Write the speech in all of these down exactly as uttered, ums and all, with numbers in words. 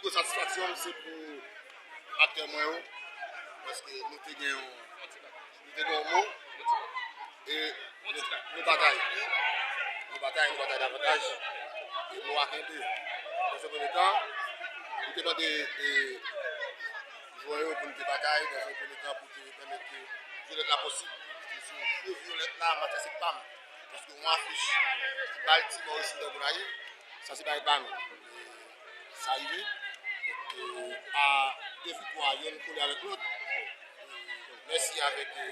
Gwo satisfaksyon m se pou aktè mwen yo, paske nou te gen yon, nou te gen yon mo, e nou, nou batay. Nou batay, nou batay davantaj, e mo a kenbe. Dans un premier temps, nou te mande, e, jwè yo pou nou te batay, dans un premier temps, pou te pèmèt ke vyolèt la posib. Paske si w jwe vyolèt la, match la se pa m. Paske yon afich Baltimore isit nan Gonayiv, sa se bagay pa nou. E sa rive. Donk, e, a de viktwa, yonn kole avèk lòt. E mèsi avèk, e,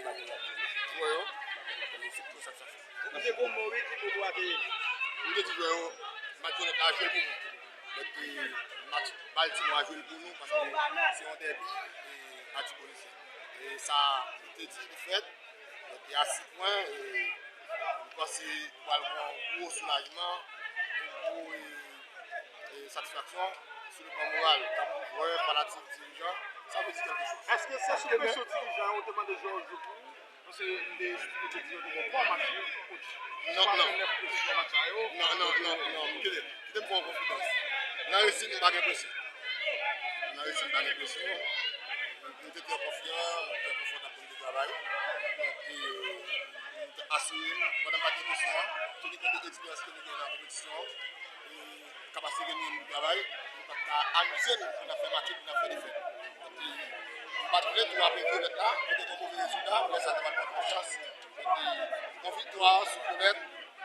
jwè yo. E se pou sa k sa fè. Ou te gon mo wi, ki mo pou ake? M te di jwè yo, match vyolèt la jwe l pou nou. Donk, e, match Baltimore a jwe l pou nou, paske se yon dèbi, e, Atibonisyen. E sa m te di, li fèt. Donk, e a sis pwen, e, m panse pral gen yon gwo soulajman, yon gwo, e, e, satisfaksyon sou le plan moral, tankou jwè, fanatik, dirijan, sa vle di kèlke chòz. Èske se sou presyon dirijan yo te mande jwè yo jwe pou ou? Paske m te esplike dirijan yo te gen twa match, coach. Non, non. Swa fè nèf presyon match sa yo. Non, non, non, non, kite, kite m fè yon konfidans. Nan resi, m pa gen presyon. Nan resi, m pa gen presyon. M te trè konfyan, m te trè konfòtab pou m te travay. Donk, e, m te asire m, pandan m pa t gen presyon an, teni kont de eksperyans ke nou gen nan konpetisyon an, e kapasite ke nou gen pou travay, nou pa t ka amize n pou n ap fè match, pou n ap fè defèt. Donk, e, m pa t vle tou apre vyolèt la, nou te gen yon move rezilta, lè sa nou pa t pran chans. Donk, e, yon viktwa sou vyolèt,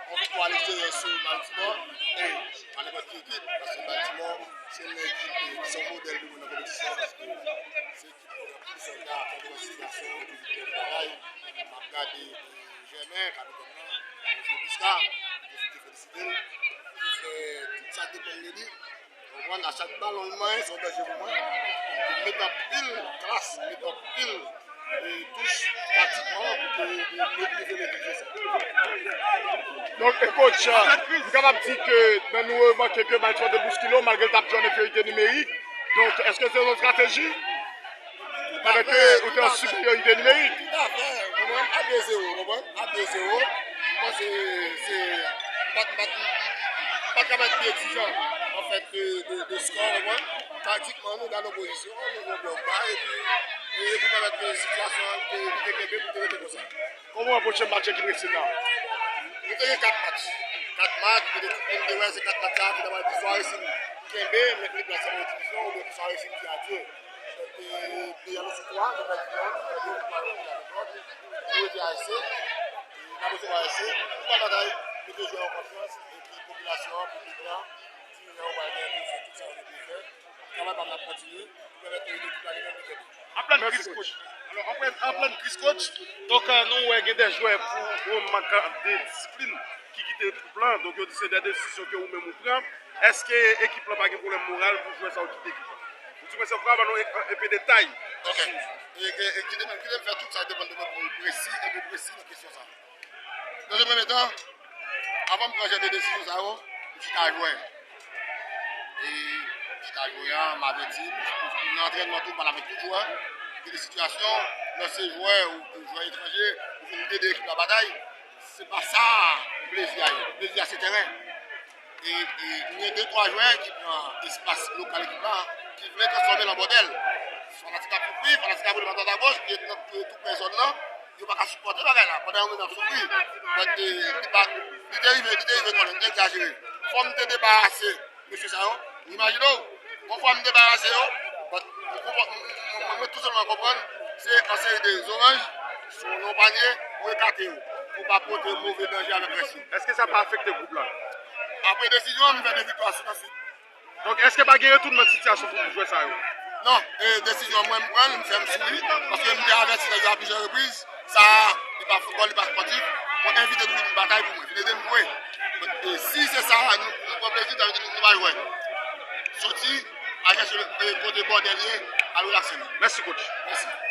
yon viktwa a leksteryè sou Baltimore, e pa nenpòt ki ekip, paske Baltimore, se yon ekip, e, ki se yon modèl pou mwen nan konpetisyon, paske se Sòlda, konferans gason, ki te batay. M ap gade, e, Jèmen, kapitèn nan, Jezi Kris la, m pwofite felisite l. Li fè tout sa k depann de li. Konprann, a chak balon l manyen, se yon danje pou mwen. Li met anpil klas, li met anpil, e, touch, taktikman, pou ke li, li, li revele li jwe sa. Donk, e, coach, m kapab di ke, ben, nou remake ke Baltimore te bouskile w, malgre l t ap jwe an enferyorite nimerik. Donk, èske se yon estrateji? Paske ou te an siperyorite nimerik. Toutafè, konprann? A de zewo, konprann? A de zewo. M panse se, m pa t, m pa t, m pa t ka mèt pi egzijan, anfèt, de, de, de skò, konprann? Taktikman, nou nan opozisyon, nou jwe blòk ba, epi, e, epi pèmèt ke sitiyasyon an te, te kenbe pou te rete konsa. Kòman w wè pwochen match ekip Racing nan? Nou te gen kat match. Kat match, kote tout moun te wè se kat match sa ki ta pral di swa Racing kenbe, men ki deplase nan yon divizyon, oubyen swa Racing di adye. Donk, e, e, y a nou sou twa, nou pèdi yon, nou pèdi yon, nou pral rankontre avèk lòt. Nou rete A S C, e, n ap resevwa A S C, nou pral batay, mete jwè yo an konfyans, epi popilasyon an, piblik lan, dirijan yo pral gen pou fè tout sa yo dwe fè, travay pa m ap kontinye, pou pèmèt ke ekip la li menm li kenbe. An plèn kriz, coach. Alò, an plèn, an plèn kriz, coach, donk, euh, nou wè gen de jwè pou yon mank de disiplin ki kite ekip lan. Donk, yo di se de desizyon ke ou menm ou pran. Èske ekip lan pa gen pwoblèm moral pou jwè sa yo kite ekip lan? Ou di mwen se vwa ban nou e, e, enpe detay. Ok. E, e, e kite m, kite m fè tout sa depann de mwen pou m presi, enpe presi nan kesyon sa. Nan yon premye tan, avan m pran jan de desizyon sa yo, m chita jwè. E m chita jwè a, m avèti, m nan antrènman tou, m pale avèk tout jwè. Gen de sitiyasyon, lè se jwè ou jwè etranje, ou vin ede ekip la batay, se pa sa plezi a ye. Plezi a se tèren. E, e, gen de twa jwè ki pran espas lokal ekip la, ki vle transfòme l an bòdèl. Fanatik ap soufri, fanatik ap boule patat agoch, ki ap touye tou pèsòn nan, yo pa ka sipòte bagay la, pandan yo menm ap soufri. Donk, e, li pa, li te rive, li te rive twò lwen, m te egzajere. Fò m te debarase mesye sa yo. Ou imajine w, yon fwa m debarase yo, but, m konprann, m, m, m, mwen tou sèlman konprann, se yon seri de zoranj, sou yon panye, ou ekate yo, pou pa pote move danje avèk rès yo. Èske sa pa afekte gwoup la? Apre desizyon an, m fè de viktwa sou answit. Donk, èske pa gen retounman sitiyasyon pou jwè sa yo? Non, e, desizyon mwen m pran l, m fè m souri, paske m te avèti nèg yo a plizyè repriz. Sa a, li pa foutbòl, li pa spòtif. Mwen envite nou vin batay pou mwen, vin ede m jwe. E si se sa, nou, nou pran plezi, sa vle di nou, nou pa jwè. Soti, al chèche, e, kote bòdèl ye, al relakse nou. Mèsi, coach. Mèsi.